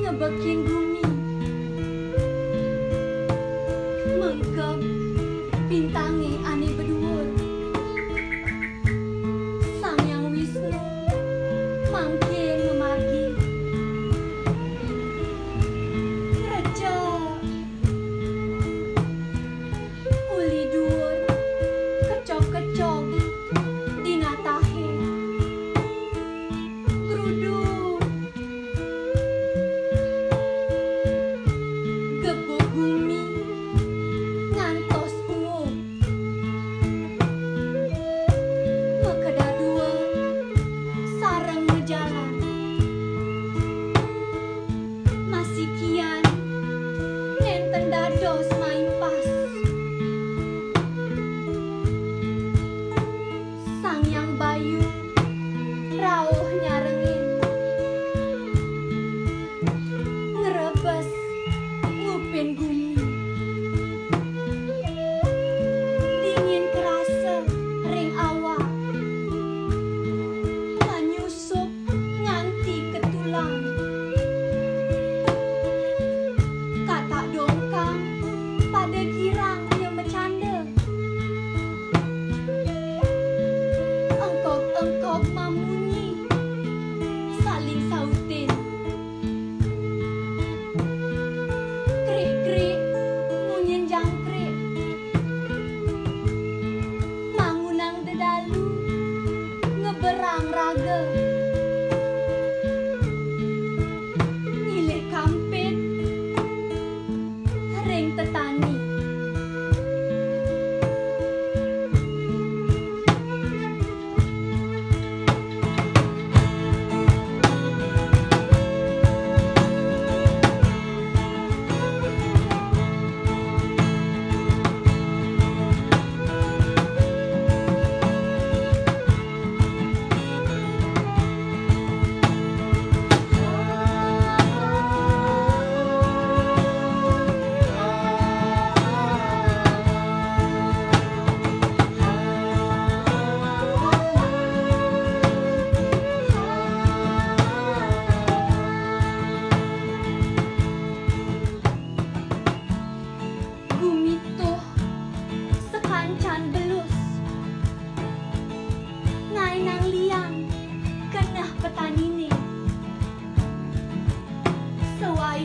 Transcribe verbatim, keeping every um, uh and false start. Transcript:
ngebekin gumi. Mengkeb bintange ane beduur. Sang Hyang Wisnu mangkin memargi. Ngrejek uli duur, kecog-kecog dina tahe. Gruduk. Gebug gumi ngantos uug. Makeda dua sareng majalan. Masikian nenten dados maimpas. Sang Hyang Bayu rauh nyarengin, ngrebes ngupin gumi. Dingin kerasa ring awak, manyusup nganti ka tulang. Katak dongkang pada girang nya macanda. Engkog-engkog mamunyi, saling sautin. Krik-krik munyin jangkrik. Mangunang dedalu ngeberang raga. Nyilih kampit ring tetani. Gumi tuh sakancan belus, ngaenang liang keneh petanine. Sawai